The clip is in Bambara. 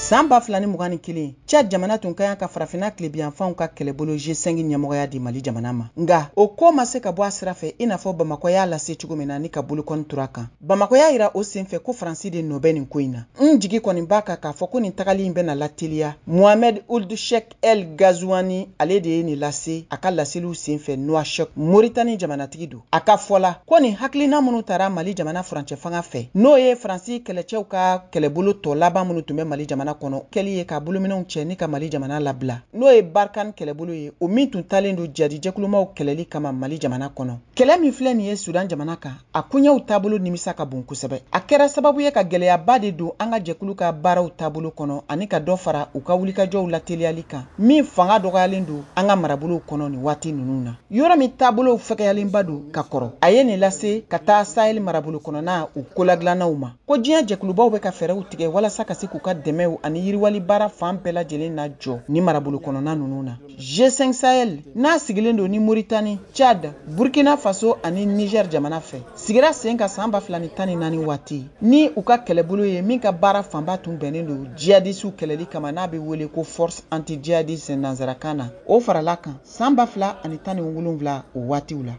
San 2021, Tchad jamana tun ka kan ka farafinna tilebinyanfanw ka kɛlɛbolo G5 ɲɛmɔgɔya di Mali jamana ma. Nka o ko ma se ka bɔ a sira fɛ, i n'a fɔ Bamakɔ y'a lase cogo min na ni ka bolokɔni tura kan. Bamakɔ y'a yira o senfɛ ko Faransi de nɔ bɛ nin ko in na. N jigi kɔni b'a kan k'a fɔ ko nin tagali in bɛna lateliya. Mohamed Ould Cheikh El Ghazouani, ale de ye nin lase a ka laseliw senfɛ Nouakchott, Mauritanie jamanatigi don. A ka fɔ la ko nin hakilina minnu tara Mali jamana furancɛ fanga fɛ, n'o ye Faransi kɛlɛcɛw ka kɛlɛbolo tɔ laban minnu tun bɛ Mali jamana kɔnɔ kɛli ye ka bolominɛnw cɛ ni ka Mali jamana labila, n'o ye Barkhane kɛlɛbolo ye, o min tun talen don jadi jɛkulumaw kɛlɛli kama Mali jamana kɔnɔ. Kɛlɛ min filɛ nin ye Sudan jamana kan, a koɲɛw taabolo nimisa ka bon kosɛbɛ. A kɛra sababu ye ka gɛlɛyaba de don an ka jɛkulu ka baaraw taabolo kɔnɔ ani ka dɔ fara u ka wulikajɔw lateliyali kan, min fanga dɔgɔyalen don an ka marabolow kɔnɔ nin waati ninnu na, yɔrɔ min taabolow fɛgɛyalenba don ka kɔrɔ. A ye nin lase ka taa Sahel marabolo kɔnɔna u koladilannaw ma ko diɲɛ jɛkulubaw bɛ ka fɛɛrɛw tigɛ walasa ka se k'u ka dɛmɛw ani yiriwali baara fan bɛɛ lajɛlen na jɔ ni marabolo kɔnɔna ninnu na. G5 Sahel, n'a sigilen don ni Mauritanie, Tchad, Burkina Faso ani Niger jamana fɛ, sigira sen kan san 2014 waati ni u ka kɛlɛbolo ye min ka baara fanba tun bɛnnen don jihadisiw kɛlɛli kama, n'a bɛ wele ko force anti-jihadiste nanzarakan na. O farala kan san 2017 o waatiw la.